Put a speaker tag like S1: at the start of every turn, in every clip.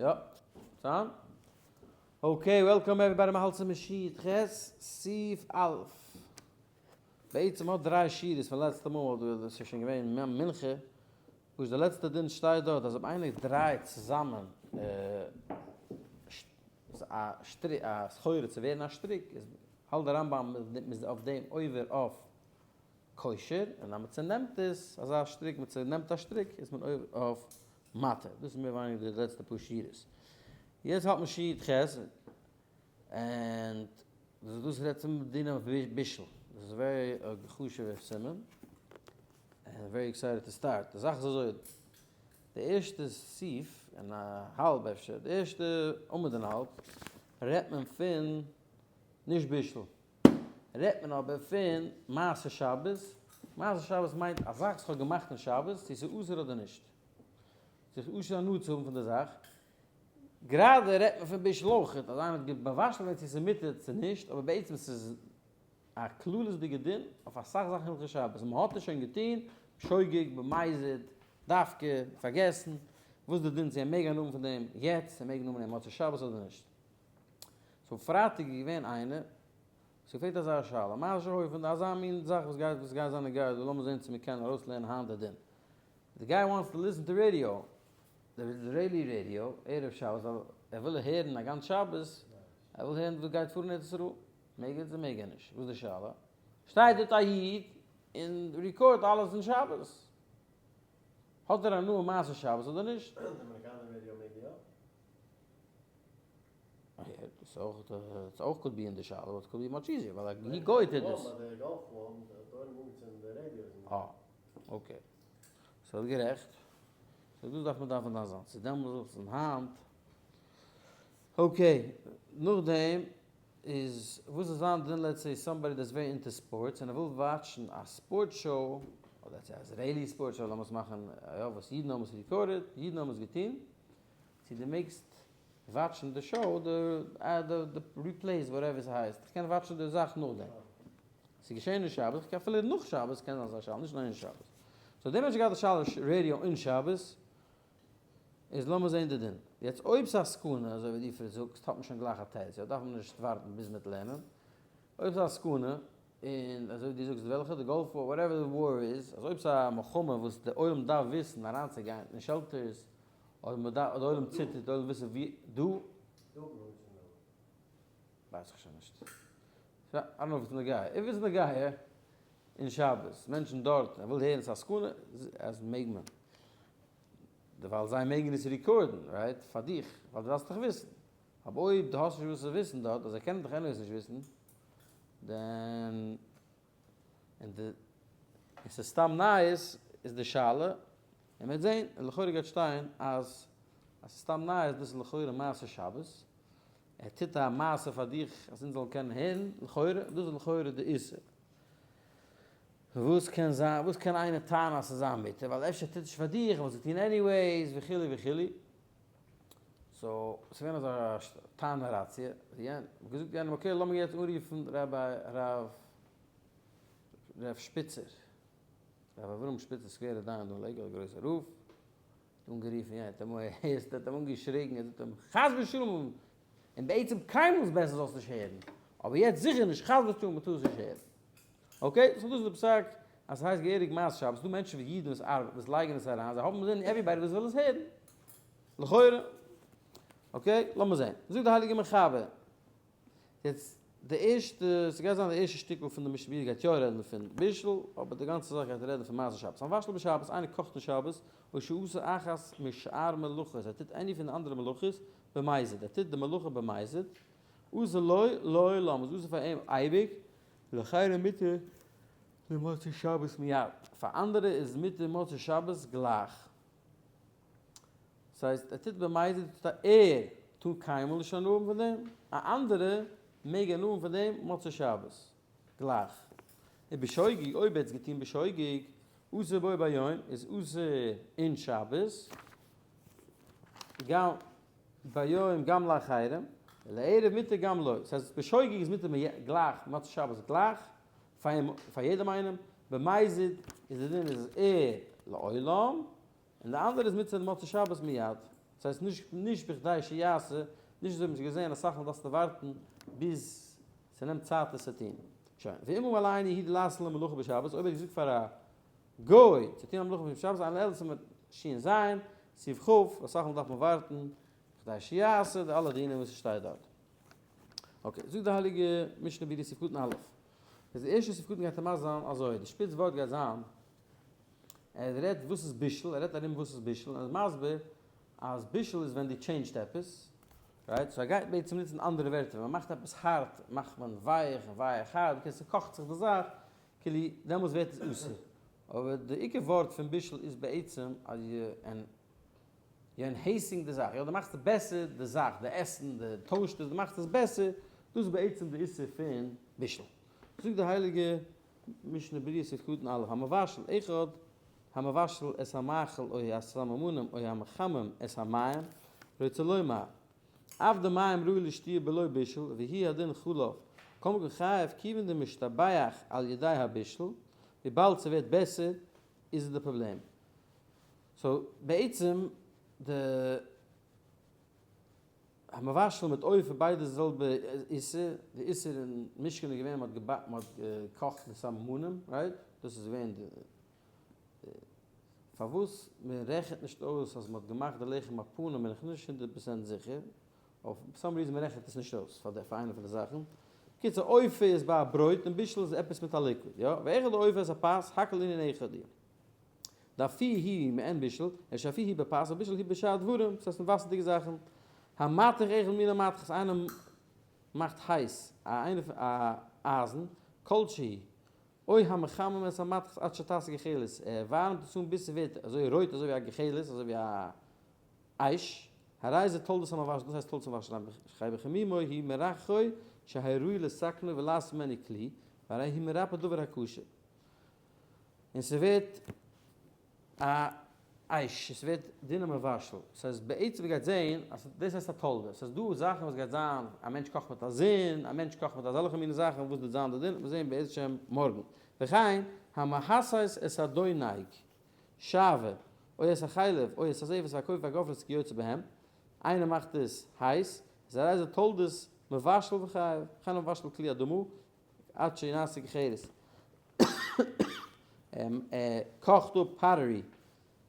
S1: יא, צאם. okay, welcome everybody, מ'האלט צום שיעור ח', סעיף א'. בעצם האט דריי שורות פון לעצטע מאל, ווייל דאס איז שוין געווען מנחה, וואס די לעצטע דין שטייט דארט אז אויב איינער דרייט צוזאמען א שטריק, א סחורה צו ווערן א שטריק, איז האלט די רמב ם מ'איז אויף דעם עובר אויף קושר, און אז מ'צונעמט עס, אזא שטריק, מ'צונעמט א שטריק, איז מען עובר אויף מתיר. דאס איז מער ווייניגער די לעצטע פאר שורות. יעצט האלט מען שיעור ח', און דאס רעדט צום דין אויף בישול. דאס איז very א חשוב'ער סימן, און very excited to start. די זאך איז אזוי, די ערשטע סעיף און א האלב אפשר, די ערשטע עמוד און א האלב, רעדט מען פון נישט בישול. רעדט מען אבער פון מעשה שבת, מעשה שבת מיינט א זאך וואס כ'האב געמאכט אין שבת, צו ס'איז אסור אדער נישט. ס'איז אסור הנאה צו האבן פון די זאך. גראדע רעדט מען פון בישול אויכעט, אז איינער האט מבשל געווען צו ס'איז מותר צו נישט, אבער בעצם ס'איז א כללות'דיגע דין אויף אסאך זאכן הלכות שבת, און מ'האט עס שוין געטון, בשוגג, במזיד, דווקא, פארגעסן, וואס איז די דין צו ער מעג הנאה האבן פון דעם יעצט, ער מעג הנאה האבן מוצאי שבת אדער נישט. so פרייטאג איז געווען איינער וואס געפרעגט אזא שאלה, מה שהיה פון אזא מין זאך וואס גייט וואס גייט זיין נוגע דא, לאמיר זען צו מיר קענען ארויסלערנען היינט די דין. די guy wants to listen to radio, די Israeli radio, ערב שבת, ווייל ער וויל הערן א גאנץ שבת, ער וויל הערן וואס גייט פאר אין ארץ ישראל, מעג ער צו מעג ער נישט, וואס איז די שאלה? שטייט דארט א איד און record אלעס אין שבת, האט ער הנאה מעשה שבת אדער נישט?
S2: די אמעריקאנער רעדיא מעג יא?
S1: דאס אויך, דאס אויך could be אין די שאלה, but could be much easier, ווייל א גוי טוט דאס. אה, okay. so גערעכט. so דאס דארף מען דארפן דן זיין, צו דעמאלס און היינט. okay, נאכדעם איז וואס איז זיין דין let's say somebody that's very into sports און ער וויל watch ן א sport show, אדער let's say א Israeli sport show, לאמיר עס מאכן יא וואס אידן האבן עס recorded, אידן האבן עס געטון, צו דו מעגסט watch ן די show, די replays whatever ס'הייסט, איך קען watch ן די זאך נאכדעם. ס'איז געשען אין שבת, איך קען אפילו נאך שבת קען זיין אזא שאלה, נישט נאר אין שבת. so דער מענטש האט געהאט די שאלה רעדיא אין שבת, איז לאמיר זען די דין. יעצט אויב ס'איז א סכנה, אזוי ווי דו פריד זאגסט, האט מען שוין גלייך א תירוץ, יא דארף מען נישט ווארטן ביז מ'וועט לערנען. אויב ס'איז א סכנה, און אזוי ווי דו זאגסט וועלכע, די Gulf War, whatever די war איז, אז אויב ס'איז א מלחמה וואס די עולם דארף וויסן אריינצוגיין אין shelters, אדער מען דארף, די עולם ציטערט, די עולם וויסן ווי, דא?
S2: דא האט מען נישט געמעלדט.
S1: ווייס איך שוין נישט. I don't know if it's נוגע. If it's נוגע אין שבת, מענטשן דארט, ער וויל הערן ס'איז א סכנה, אז מעג מען. ווייל זיי מעגן עס record ן, right? פאר דיך, ווייל דו דארפסט דאך וויסן. אבער אויב דו האסט נישט וואס צו וויסן דארט, אז זיי קענען דאך anyways נישט וויסן, then און די און ס'איז סתם נייעס איז די שאלה, און מ'וועט זעהן, און לכאורה גייט שטיין אז אז ס'איז סתם נייעס דאס איז לכאורה מעשה שבת, ער טוט א מעשה פאר דיך אז אונז זאלן קענען הערן, לכאורה, דאס איז לכאורה די איסור. וואס קען זיין, וואס קען איינער טענה'ן אז ס'איז זיין מותר, ווייל אפשר טוט נישט פאר דיך, ער וואלט עס געטון anyways וכו' וכו'. so, ס'איז געווען אזא טענה'ראציע, מ'האט געזאגט יענעם okay לאמיר יעצט אנרופן rabbi הרב ר' שפיצער, ר' אברהם שפיצער סקווערע דיין דא אין לעיקוואד גרויסער רב, האט אנגערופן יענער האט אים הערסט האט אים אנגעשריגן ער זאגט אים חס ושלום און בעצם קיינמאל איז בעסער זאלסט נישט הערן אבער יעצט זיכער נישט חס ושלום מ'טאר עס נישט הערן okay so דאס איז די פסק אז ס'הייסט געהעריג מעשה שבת ס'דא מענטשן ווי אידן וואס ארבעטן וואס לייגן עס אריין זיי האבן אינזין everybody וואס וויל עס הערן לכאורה okay לאמיר זען זאגט די הייליגע מחבר יעצט די ערשטע, ס'גייט זיין די ערשטע שטיקל פון די משנה ברורה גייט יא רעדן פון בישול, אבער די גאנצע זאך גייט רעדן פון מעשה שבת. המבשל בשבת, איינער קאכט אין שבת, או שעשה אחת משאר מלאכות, ער טוט any פון די אנדערע מלאכות, במזיד, ער טוט די מלאכה במזיד, אסור לו לעולם, איז אסור פאר אים אייביג, ולאחרים מותר למוצאי שבת מיד, פאר אנדערע איז מותר מוצאי שבת גלייך. ס'הייסט ער טוט במזיד טוט א ער טאר קיינמאל נישט הנאה האבן פון דעם, א אנדערע מעג הנאה האבן פון דעם מוצאי שבת גלייך. און בשוגג אויב ער האט עס געטון בשוגג אסור בו ביום איז אסור אין שבת גם ביום גם לאחרים ולערב מותר גם לו, ס'הייסט בשוגג איז מותר גלייך מוצאי שבת גלייך פאר יעדעם איינעם, במזיד איז די דין איז ער לעולם און די אנדערע איז מצוה מוצאי שבת מיד. ס'הייסט נישט נישט בכדי שיעשה, נישט אזוי ווי מ'האט געזען אסאך מאל דארפסטו ווארטן ביז ס'נעמט צייט עס צו טון. שוין, ואם אמר לעני הוא לעשות לו מלאכה בשבת, אויב ער האט געזאגט פאר א גוי צו טון א מלאכה בשבת, אין אלא סימן ש"ז, סעיף כ', אסאך מאל דארף מען ווארטן בכדי שיעשה, די אלע דינים וואס ס'שטייט דארט. okay, זאגט די הייליגע משנה ברורה סעיף קטן א'. איז די ערשטע סעיף קטן גייט ער מסביר זיין אזוי, די שפיץ ווארט גייט זיין, ער רעדט וואס איז בישול, ער רעדט ארום וואס איז בישול, און ער איז מסביר אז בישול איז ווען דו change סט עפעס, right? so ער גייט בעצם נוצן אנדערע ווערטער, ווען מ'מאכט עפעס הארט מאכט מען ווייך און ווייך הארט, בקיצור ס'קאכט זיך די זאך, כאילו דעמאלטס ווערט עס אסור. אבער די עיקר ווארט פון בישול איז בעצם אז you enhancing די זאך, יא דו מאכסט בעסער די זאך, די עסן, די טוישט עס, דו מאכסט עס בעסער, דאס איז בעצם די איסור פון בישול. זאגט די הייליגע משנה ברורה סעיף קטן א', המבשל אחד המבשל את המאכל או הסממנים או המחמם את המים, רוצה לומר, אף דמים ראוי לשתייה בלא בישול והוא הדין חלב, כל מקום חייב כיוון דמשתבח על ידי הבישול, וויבאלד ס'ווערט בעסער איז עס די פראבלעם. so בעצם די המבשל מיט אופה ביידע די זעלבע איסור, די איסור אין משכן איז געווען מען האט געקאכט די סממנים, right? דאס איז געווען די פארוואס מען רעכנט נישט אויס אז מען האט געמאכט די לחם הפנים בין איך נישט 100% זיכער, אויף some reason מען רעכנט עס נישט אויס פאר איינע פון די זאכן. קיצור אופה איז ביי א ברויט און בישול איז עפעס מיט א liquid, יא? ואחד האופה את הפת, הכל ענין אחד הוא. דאפי' היא מעין בישול, אלא שאפי' היא בפת ובישול היא בשאר דברים, דאס הייסט אין וואסערדיגע זאכן. המתיך אחד מיני מתכות, איינער מאכט הייס א איינע פון א אייזן, כל שהוא, או המחמם את המתכת עד שתעשה גחלת, ער ווארעמט עס אן ביז ס'ווערט אזוי רויט אזוי ווי א גחלת, אזוי ווי א אש, הרי זה תולדות המבשל, דאס הייסט תולדות המבשל, חי בחימומו הוא מרככו שהראוי לתקנו ולעשות ממנו כלי, והרי הוא מרפא דבר הקשה. און ס'ווערט א אש, עס ווערט דין המבשל, ס'הייסט בעצם מ'גייט זעהן אז דאס הייסט א תולדה, ס'הייסט דא זאכן וואס גייט זיין, א מענטש קאכט מיט א זון, א מענטש קאכט מיט אזעלכע מיני זאכן, וואס וועט זיין די דין, מיר זעהן בעזרת השם מארגן. וכן, המהסס את הדונג, שעוה, או את החלב, או את הזפת והכופה והגופרית וכיוצא בהם, איינער מאכט עס הייס, איז הרי זה תולדת מבשל וחייב, וכן המבשל כלי אדמה, עד שנעשה כחרס. ער קאכט אפ pottery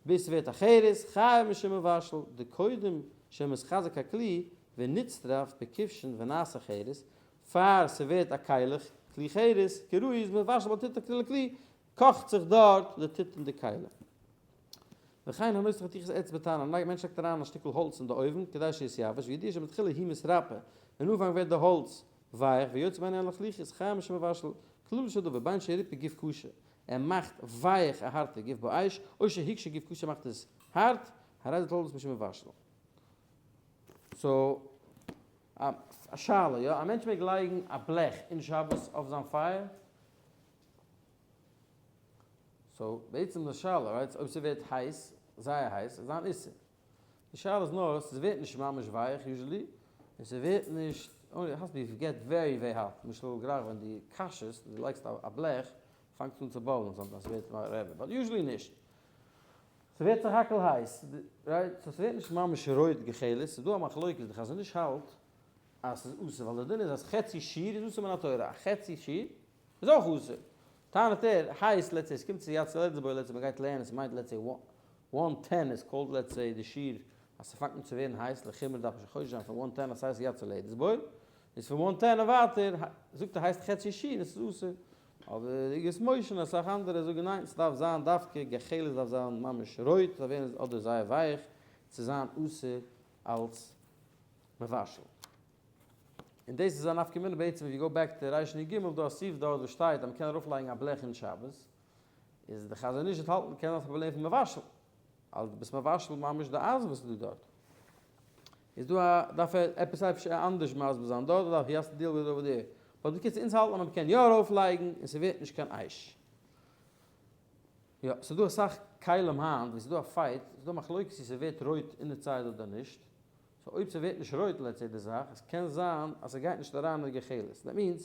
S1: ביז ס'ווערט א חרס, חייב משום מבשל, דקודם שמתחזק הכלי ונצטרף בכבשן ונעשה חרס, פאר ס'ווערט א קיילעך, כלי חרס, כראוי איז מבשל בל תיתן כלי לכלי, קאכט זיך דארט די טיט אין די כלי. וכן הנותן חתיכת עץ בתנור, א מענטש לייגט אריין א שטיקל האלץ אין די אויוון כדי שיתייבש, וידוע שמתחילה הוא מתרפה, אין אנפאנג ווערט די האלץ ווייך, ויוצא ממנו הלחלוחית, חייב משום מבשל, כללו של דבר, בין שריפה גוף קשה, ער מאכט ווייך א הארטע גוף באש, או שהקשה גוף קשה מאכט עס הארט, הרי זה תולדות משום מבשל. so, א שאלה, יא? א מענטש מעג לייגן א בלעך אין שבת אויף זיין פייער? so, בעצם די שאלה, right, אויב ס'ווערט הייס, זייער הייס, איז אן איסור. די שאלה איז נאר, ס'ווערט נישט ממש ווייך usually, און ס'ווערט נישט, only has to get very very hot, למשל גלייך ווען דו קאשעסט, דו לייגסט א בלעך, פאנגט עס אן צו bubble ן sometimes, ס'ווערט רעבע, but usually נישט. ס'ווערט סך הכל הייס, right? so ס'ווערט נישט ממש רויט גחלת, ס'איז דא א מחלוקת, די חזון איש האלט אז ס'איז אסור, ווייל די דין איז אז חצי שיעור איז אסור מן התורה, א חצי שיעור איז אויך אסור. טענה'ט ער, הייס, let's say ס'קומט צו יצא לעת בו, let's say מ'גייט לערנען, ס'מיינט let's say one ten איז called let's say די שיעור אז ס'פאנגט אן צו ווערן הייס, לחומרא דארף מען שוין חושש זיין פון one ten אז ס'הייסט יצא לעת בו, איז פון one ten און ווייטער זאגט ער הייסט חצי שיעור און ס'איז אסור. אבער אגרות משה און אסאך אנדערע זאגן ניין ס'דארף זיין דווקא גחלת דארף זיין ממש רויט, ס'דארף ווערן אדער זייער ווייך צו זיין אסור אלס מבשל. און דאס איז א נפקא מינה בעצם if you go back to רנ"ג דא א סעיף דארט וואס שטייט אז מ'קען ארויף לייגן א בלעך אין שבת, איז די חזון איש האט האלטן קען זיין פראבלעם פון מבשל, אז דו ביסט מבשל ממש די אייזן וואס איז דא דארט. איז דא א דארף ער עפעס אפשר אנדערש מסביר זיין דארט אדער he has to deal with over there. but בקיצור אונז האלטן אז מ'קען יא ארויף לייגן און ס'ווערט נישט קיין אש. יא, ס'איז דא אסאך כלים היינט ווי ס'איז דא א fight, ס'איז דא מחלוקת צו ס'ווערט רויט אינערצייט אדער נישט, so אויב ס'ווערט נישט רויט let's say די זאך, עס קען זיין אז ס'גייט נישט אריין אין גחלת, that means,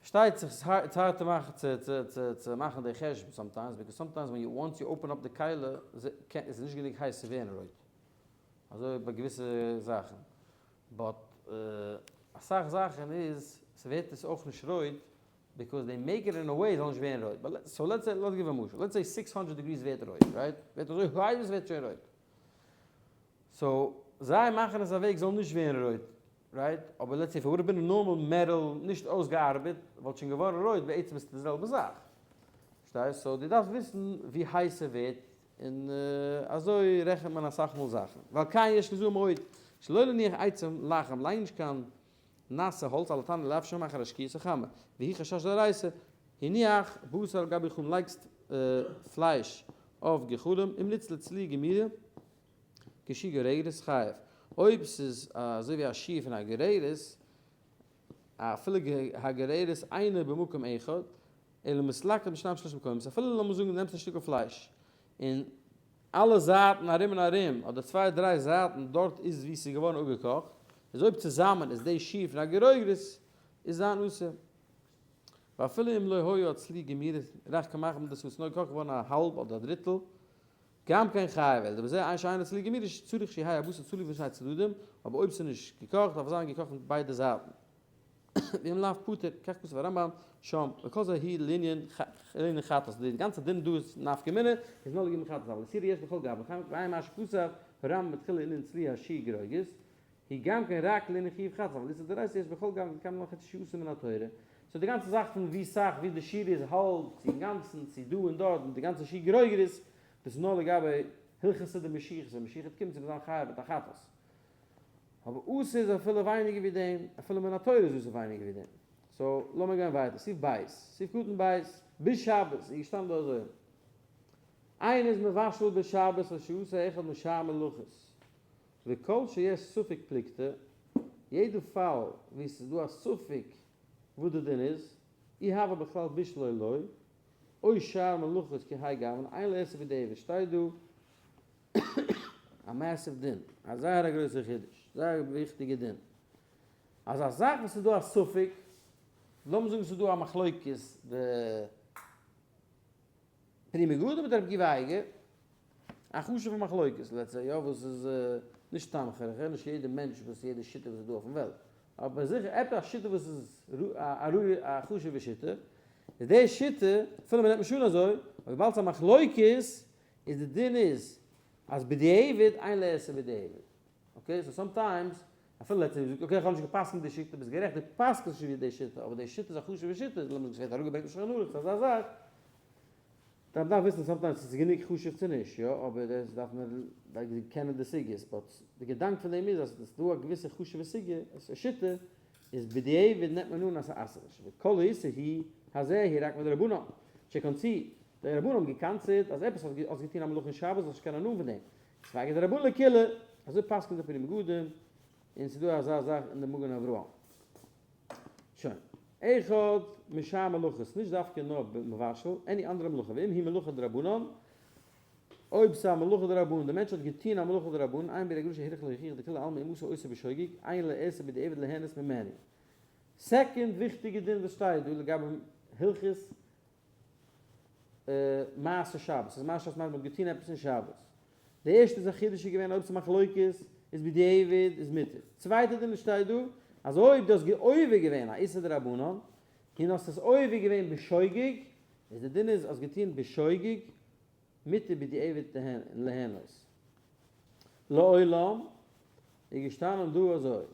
S1: פארשטייט זיך it's hard to מאכן צו מאכן די חשבון sometimes, because sometimes ווען you once you open up די כלי איז נישט גענוג הייס צו ווערן רויט. אזוי ביי געוויסע זאכן, but אסאך זאכן איז ס'ווערט עס אויך נישט רויט because they make it in a way זאל נישט ווערן רויט, but so let's say, לאז גיבן א משל, let's say 600 degrees ווערט רויט, right? ווערט אזוי הייס עס ווערט שוין רויט. so זיי מאכן עס א וועג זאל נישט ווערן רויט, right? אבער let's say if it been normal metal נישט אויסגעארבעט וואלט שוין געווארן רויט, בעצם איז עס די זעלבע זאך. פארשטייסט? so דו דארפסט וויסן ווי הייס ס'ווערט און אזוי רעכנט מען אסאך מאל זאכן. ועל כן יש לזהר מאוד שלא להניח עצים לחים, לייג נישט קיין נאסע האלץ על התנור לאפשר אחר שקיעת החמה, והוא חשש דאורייתא, הניח בשר על גבי גחלים, לייגסט פלייש אויף גחלים, אם נצלה צלי גמורה כשיעור גרוגרת חייב, אויב ס'איז אזוי ווי א שיעור פון א גרוגרת, אפילו הגרוגרת אינה במקום אחד, אלא מתלקט בשניים שלושה מקומות, אפילו לאמיר זאגן דו נעמסט א שטיקל פלייש, און אלע זייטן ארום און ארום, אדער צוויי דריי זייטן דארט איז וואו ס'איז געווארן אפגעקאכט, איז אויב צוזאמען איז די שיעור פון א גרוגרת, איז זיין אסור. ואפילו אם לא היה הצלי גמור, רק כמחצה דאס איז נאר געקאכט געווארן א האלב אדער א דריטל, גם כן חייב, אלא דבזה אין שאינו צלי גמור צריך שיהא הבשר צלוי משני צדדים, אבער אויב ס'איז נישט געקאכט דארף עס זיין געקאכט פון ביידע זייטן. ואם לאו פטור, כך כתב הרמב"ם שם, וכל זה הוא לענין חטאת, די גאנצע דין דא איז נפקא מינה, איז נאר לגבי חטאת, אבל איסורא יש בכל גוונא, ועיין מה שכתב הרמב"ם בתחילה לענין צלי השיעור גרוגרת, הוא גם כן רק לענין חיוב חטאת, אבל איסור דאורייתא יש בכל גוונא כמה מלאכות שאסור מן התורה. so די גאנצע זאך פון ווי סאך ווי די שיעור איז האלב צו אינגאנצן צו דא און דארט און די גאנצע שיעור גרוגרת, דאס איז נאר לגבי הלכתא דמשיחא, ווען משיח וועט קומען צו מיר זיין חייב מיט א חטאת. אבער אסור איז אפילו ווייניגער ווי דעם, אפילו מן התורה איז אסור ווייניגער ווי דעם. so לאמיר גיין ווייטער, סעיף ב', סעיף קטן ב', בשבת איז געשטאנען דא אזוי, איינער איז מבשל בשבת או שעשה אחד משאר מלאכות, וכל שיש ספק פלוגתא, יעדע פאל וואו ס'איז דא א ספק וואס די דין איז, אי הוה בכלל בישל או לא, או שאר מלאכות כהאי גוונא, אין לאסור בדיעבד, שטייט דא א massive דין, א זייער א גרויסע חידוש, זייער א וויכטיגע דין, אז א זאך וואס איז דא א ספק, לאמיר זאגן ס'איז דא א מחלוקת די פרי מגדים מיט רבי עקיבא אייגער, א חשוב'ע מחלוקת let's say, יא, וואס איז נישט סתם כ'רעד נישט יעדע מענטש וואס יעדע שיטה וואס איז דא אויפן וועלט, אבער זיכער עפעס א שיטה וואס איז א חשוב'ע שיטה, איז די שיטה, אפילו מ'נעמט נישט אן אזוי, אבער וויבאלד ס'איז א מחלוקת, איז די דין איז אז בדיעבד אין לאסור בדיעבד, okay, so sometimes אפילו let's say מ'זאגט okay איך האב נישט גע'פסק'נט די שיטה, ביסט גערעכט דו פסק'נסט נישט ווי די שיטה, אבער די שיטה איז א חשוב'ע שיטה, לאמיר זאגן ס'ווערט אראפגעברענגט אין שולחן ערוך, ס'איז אזא זאך, דארף דארף וויסן sometimes צו ס'איז גענוג חשוב צו נישט, יא, אבער דאס דארף מען קענען די סוגיות, but די געדאנק פון דעם איז אז ס'איז דא א געוויסע חשוב'ע סוגיא, שיטה, איז בדיעבד נעמט מען אן אז ס'אסר'ט נישט, וכל האיסור הוא הזה הוא רק מדרבנן, שקנסו, די רבנן האבן געקנס'עט אז עפעס האסט געטון א מלאכה אין שבת זאלסט נישט קענען הנאה פון דעם, ספיקא דרבנן לקולא, אזוי פסק'נט די פרי מגדים, און ס'איז דא אזא זאך אין די מגן אברהם. שוין. אחד משאר מלאכות, נישט דווקא נאר מבשל, any אנדערע מלאכה, ואם היא מלאכה דרבנן, אויב ס'איז א מלאכה דרבנן, די מענטש האט געטון א מלאכה דרבנן, עיין ביד הגר"א שהוכרח להוכיח דכולי עלמא אם עשה אותה בשוגג, אין לאסור בדיעבד ליהנות ממנו. second וויכטיגע דין וואס שטייט דא לגבי הלכות מעשה שבת, ס'איז מעשה שבת מיינט מ'האט געטון עפעס אין שבת. די ערשטע זאך חידוש איז געווען אויב ס'איז מחלוקת איז בדיעבד איז מותר. צווייטע דין שטייט דא אז אויב דו האסט עובר געווען א איסור דרבנן און האסט עס עובר געווען בשוגג איז די דין איז האסט געטון בשוגג מותר בדיעבד ליהנות. לעולם איז געשטאנען דא אזוי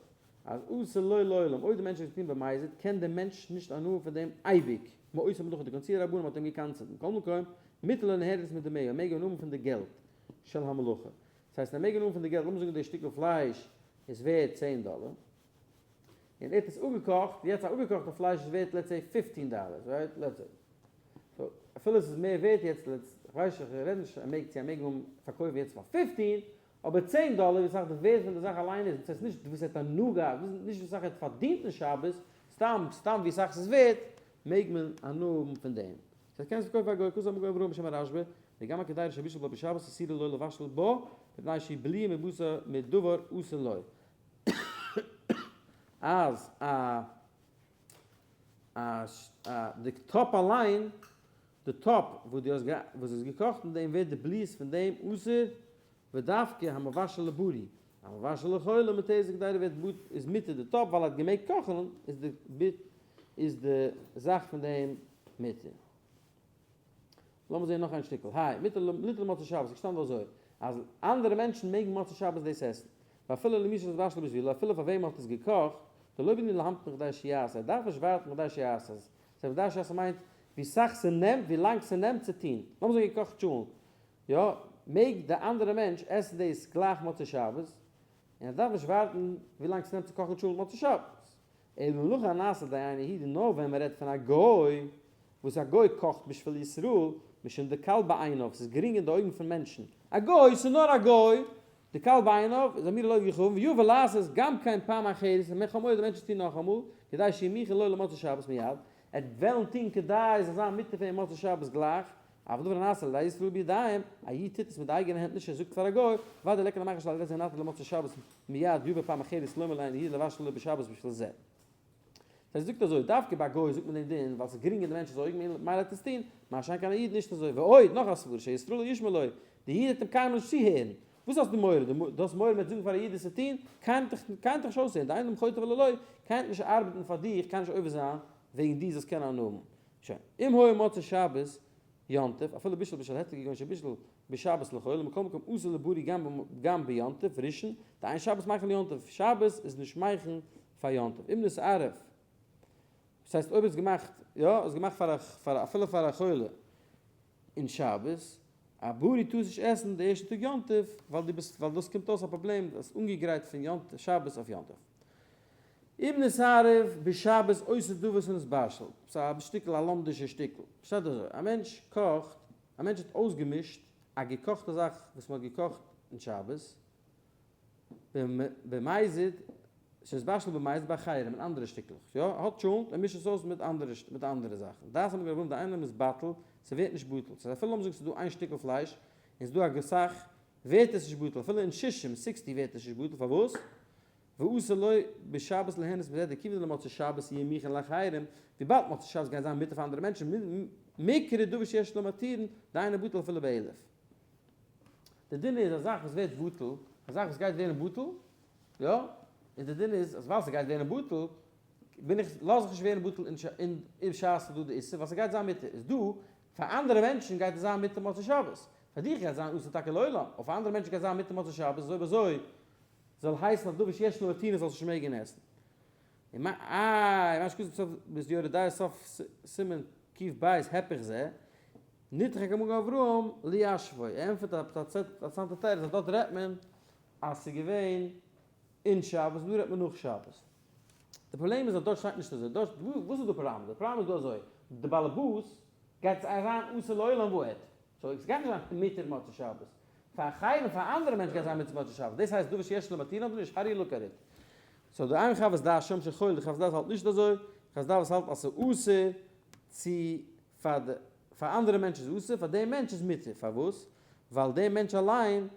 S1: אז אסור לו לעולם, אויב די מענטש האט געטון במזיד קען דער מענטש נישט הנאה פון דעם אייביג, מאותה מלאכה דקנסוהו רבנן מ'האט אים געקנס'עט, מכל מקום מותר לו ליהנות מדמיה, ער מעג הנאה האבן פון די געלט של המלאכה, דאס הייסט ער מעג הנאה האבן פון די געלט, לאמיר זאגן די שטיקל פלייש איז ווערט 10 דאלער, און ער האט עס אפגעקאכט, יעצט א אפגעקאכטע פלייש איז ווערט let's say 15 דאלער, right? Let's say. So אפילו עס איז מער ווערט יעצט let's, איך ווייס נישט, איך רעד נישט ער מעג צו ער מעג האבן פארקויפן יעצט פאר 15, אבער 10 דאלער ווי סאך די ווערד פון די זאך אליין איז, דאס הייסט נישט וואס ער האט הנאה געהאט, נישט ווי סאך ער האט פארדינט אין שבת, סתם סתם ווי סאך ס'איז ווערט, מעג מען הנאה האבן פון דעם. דאס הייסט קענסט פארקויפן פאר א גוי, כתב המגן אברהם בשם הרשב"א, וגם הקדירה שבישל בה בשבת אסורה לו לבשל בה, מפני שהיא בלועה מבשר מדבר אסור לו. אז א א די טאפ אליין, די טאפ וואס דו האסט וואס איז געקאכט אין דעם ווערט די בליעות פון דעם אסור, ודווקא המבשל לברי. המבשל לחולה מותרת קדירה ווערט בט איז מותר די טאפ ווייל ער האט געמעגט קאכן איז די ביט איז די זאך פון דעם מותר. לאמיר זעהן נאך איין שטיקל. היי, מותר ליטול מוצאי שבת איז געשטאנען אזוי אז אנדערע מענטשן מעגן מוצאי שבת דאס עסן. ואפילו למי שנתבשל בשבילו אפילו פאר וועם מ'האט עס געקאכט, דלא בעינן להמתין כדי שיעשה ער דארף נישט ווארטן כדי שיעשה. ס'הייסט כדי שיעשה מיינט ווי סאך ס'נעמט ווי לאנג ס'נעמט צו טון. לאמיר זאגן געקאכט טשולנט. יא, מעג די אנדערע מענטש עסן דאס גלייך מוצאי שבת, און ער דארף נישט ווארטן ווי לאנג ס'נעמט צו קאכן טשולנט מוצאי שבת. אלא במלאכה הנעשית על ידי אינו יהודי נאר ווען מ'רעדט פון א גוי, וואס א גוי קאכט בשביל ישראל, משום דקל בעיניו, ס'איז גרינג אין די אויגן פון מענטשן, א גוי, ס'איז נאר א גוי, דקל בעיניו, איז אמירה לא יכוון, ויבא לעשות גם כן פעם אחרת, און מען חמור די מענטשן טון נאכאמאל, כדי שיהיה מוכן לו למוצאי שבת מיד, ער וועט וועלן טון כדי עס זאל זיין מותר פאר אים מוצאי שבת גלייך, אבל דבר הנעשה על ידי ישראל בידיים, א איד טוט עס מיט די אייגענע הענט נישט ער זאגט פאר א גוי, ודאי ליכא למחשב שעל ידי זה נתיר למוצאי שבת מיד יבא פעם אחרת לומר לאינו יהודי לבשל לו בשבת בשביל זה. ער זאגט אזוי, דווקא ביי א גוי זאגט מען דעם דין ווייל ס'איז גרינג אין די מענטש'ס אויגן ממילא וועט עס טון, מה שאין כן א איד נישט אזוי, ועוד, נאך א סברא, שישראל לא ישמע לו, די איד וועט אים קיינמאל נישט צוהערן, וואס האסטו מורא? דו האסט מורא מ'וועט זאגן פאר א איד עס צו טון? קיינער וועט דיך נישט אויסהערן, דאין אדם חוטא ולא לו, קיינער וועט נישט ארבעטן פאר דיך, קיינער נישט עובר זיין וועגן דו זאלסט קענען הנאה האבן. שוין, אם היה מוצאי שבת יום טוב, אפילו בישול בשל היתר כגון שבישל בשבת לחול, ומכל מקום אסור לבריא גם ביום טוב ראשון, דאין שבת מכין ליום טוב, שבת איז נישט מכין פאר יום טוב, אם נתערב, דאס הייסט אויב איז געמאכט, יא, איז געמאכט פאר א, פאר אפילו פאר א חולה אין שבת, א בריא טאר עס נישט עסן די ערשטע טאג יום טוב, ווייל דו ביסט, ווייל דאס קומט אויס א פראבלעם, דו האסט אנגעגרייט פון יום טוב, שבת אויף יום טוב. אם נתערב בשבת אותו דבר שנתבשל, ס'איז א שטיקל א לומדישע שטיקל, שטייט אזוי, א מענטש קאכט, א מענטש האט אויסגעמישט א געקאכטע זאך וואס מ'האט געקאכט אין שבת, במזיד, שנתבשל במזיד באחרים, מיט אנדערע שטיקלעך, יא, ער האט טשולנט, ער מישט עס אויס מיט אנדערע מיט אנדערע זאכן, דעת המגן אברהם דאינו מתבטל, ס'ווערט נישט בטל, ס'איז אפילו לאמיר זאגן ס'איז דא איין שטיקל פלייש, און ס'איז דא א סאך, ווערט עס נישט בטל, אפילו אין שישים, sixty ווערט עס נישט בטל, פארוואס? ואסור לו בשבת ליהנות מזה דכיוון דלמוצאי שבת יהיה מוכן לאחרים, וויבאלד מוצאי שבת גייט זיין מותר פאר אנדערע מענטשן, מקרה דבר שיש לו מתירין, דאינו בטל אפילו באלף. די דין איז א זאך וואס ווערט בטל, א זאך וואס גייט ווערן בטל, יא, און די דין איז אז ווייל ס'גייט ווערן בטל, בין איך, לאז איך נישט ווערן בטל אין אין בשעת ס'איז דא די איסור, ווייל ס'גייט זיין מותר, איז דא, פאר אנדערע מענטשן גייט עס זיין מותר מוצאי שבת, פאר דיך גייט זיין אסור טאקע לעולם, אבער פאר אנדערע מענטשן גייט זיין מותר מוצאי שבת, איז אויב אזוי זאל הייסן אז דבר שיש לו מתירין זאלסט נישט מעגן עסן. און מה איי מה שכתוב בסוף ביז יורה דעה סוף סימן קב הפך זה, נדחק המגן אברהם לישבו, ער ענטפערט א אינטערעסאנטע תירוץ אז דארט רעדט מען אז ס'איז געווען אין שבת און דא רעדט מען נאך שבת. די פראבלעם איז אז דארט שטייט נישט אזוי, דארט וואס איז דא פראבלעם? די פראבלעם איז דא אזוי, די באלעבאס גייט אריין אסור לעולם ועד, so עס גייט נישט זיין מותר מוצאי שבת, פאר אחרים פאר אנדערע מענטשן גייט זיין מותר מוצאי שבת, דאס הייסט דבר שיש לו מתירין אדער נישט, how do you look at it? so די איין חוות דעת שם שחול, די חוות דעת האלט נישט אזוי, חוות דעת האלט אז ס'איז אסור צו פאר די פאר אנדערע מענטשן איז אסור, פאר דעם מענטש איז מותר, פארוואס? ווייל דער מענטש אליין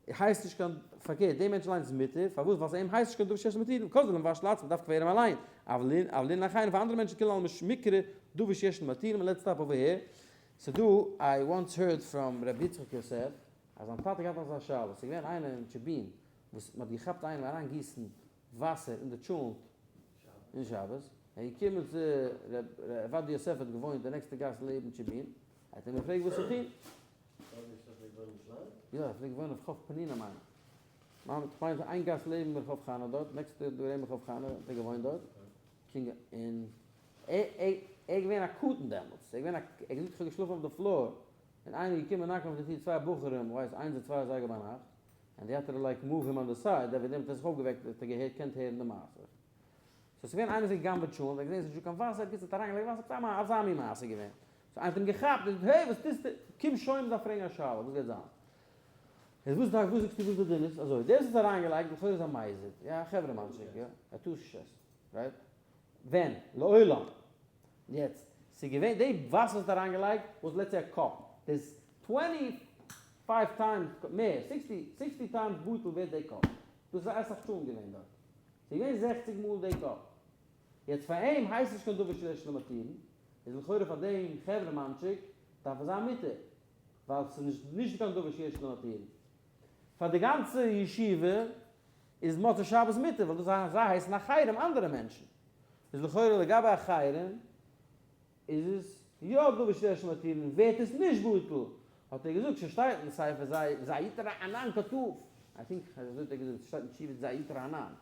S1: הייסט נישט קיין, פארקערט, דער מענטש אליין איז מותר, פארוואס? ווייל אים הייסט נישט קיין דבר שיש לו מתירין, כל זמן לבשל לעצמו דווקא פאר אים אליין, אבל לענין אחרים פאר אנדערע מענטשן כולי עלמא מיקרי דבר שיש לו מתירין, let's stop over here. ס'דא, I once heard from ר' יצחק יוסף, אז זיין טאטע געהאט אזא שאלה, ס'איז געווען איינער אין טשעבין וואס מ'האט געכאפט איינעם אריין גיסן וואסער אין די טשולנט אין שבת, ער איז געקומען צו ר' עובדיה יוסף האט געוואוינט די נעקסטע גאס לעבן טשעבין, ער האט אים געפרעגט וואס צו טון. יא, ער פלעגט וואוינען אויף רחוב פנינה מיין איך, כ'מיין איין גאס לעבן רחוב חנה דארט, נעקסטע דא לעבן רחוב חנה האט ער געוואוינט דארט, און ער איז געווען א קטן דעמאלטס, ער איז געווען א, ער האט געזאגט איך האב געשלאפן אויף די floor, און איינער איז געקומען knock ן אויף די טיר צוויי בחורים, כ'ווייס איינס אדער צוויי אזייגער ביינאכט, and they had to like move him on the side, וועגן דעם האט ער זיך אויפגעוועקט האט ער געהערט קענט הערן די מעשה. so ס'איז געווען איינער וואס האט גע'גנב'עט טשולנט, ער האט געזען ס'איז נישטא קיין וואסער, האט געזאגט האט אריינגעלייגט וואסער, עפעס אזא מין מעשה געווען. so איינער האט אים געכאפט, ער זאגט hey וואס טוסטו, קום שוין מ'דארף פרעגן א שאלה, וואס גייט זיין? איז וואס דארף, וואס זאגסטו וואס די דין איז? אזוי, דער וואס האט אריינגעלייגט לכאורה איז א מזיד, יא א חברה מאנטשיק, יא, ער טאר נישט עסן, right? ווען? לעולם. יעצט, ס'איז געווען, די וואסער וואס האט אריינגעלייגט was let's say א cup, דאס twenty five times מער, sixty, sixty times בטל ווערט די cup. דאס איז אסאך טשולנט געווען דארט. ס'איז געווען זעכציג מאל די cup. יעצט פאר אים הייסט נישט קיין דבר שיש לו מתירין, איז לכאורה פאר דעם חברה מאנטשיק דארף עס זיין מותר, ווייל ס'איז נישט נישט קיין דבר שיש לו מתירין. פאר די גאנצע ישיבה. איז מוצאי שבת מותר, ווייל דאס זיי הייסן אחרים, אנדערע מענטשן. איז לכאורה לגבי אחרים איז עס יא דבר שיש מתירין, ווערט עס נישט בטל. האט ער געזאגט, ס'שטייט אין ספר זית רענן כתוב, I think אזוי האט ער געזאגט, ס'שטייט אין תשובת זית רענן,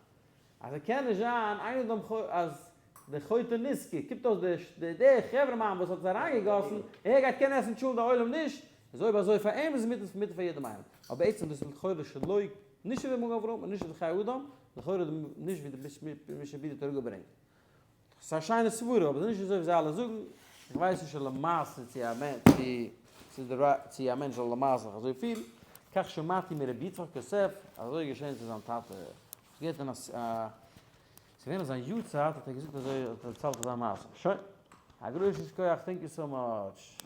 S1: אז עס קען נישט זיין איינער דעם אז דער חוטא נזקק, קומט אויס דער דער חברה מאן וואס האט עס אריינגעגאסן, ער גייט קענען עסן טשולנט דער עולם נישט, איז אויב אזוי פאר אים איז עס מותר מותר פאר יעדעם איינעם, אבער בעצם דאס איז לכאורה שלא נישט ווי מגן אברהם און נישט ווי חיי אדם, לכאורה נישט ווי די משנה ברורה האט אראפגעברענגט. ס'איז א שיינע סברה אבער ס'איז נישט אזוי ווי זיי אלע זאגן, איך ווייס נישט למעשה צו א צו א מענטש זאל למעשה זיך אזוי פירן, כך שמעתי מרבי יצחק יוסף, אזוי איז געשען צו זיין טאטע, געהערט אין א ס'איז געווען אויף זיין יארצייט האט ער געזאגט אזוי האט ער דערציילט אזא מעשה, שוין, א גרויסן שכוח thank you so much.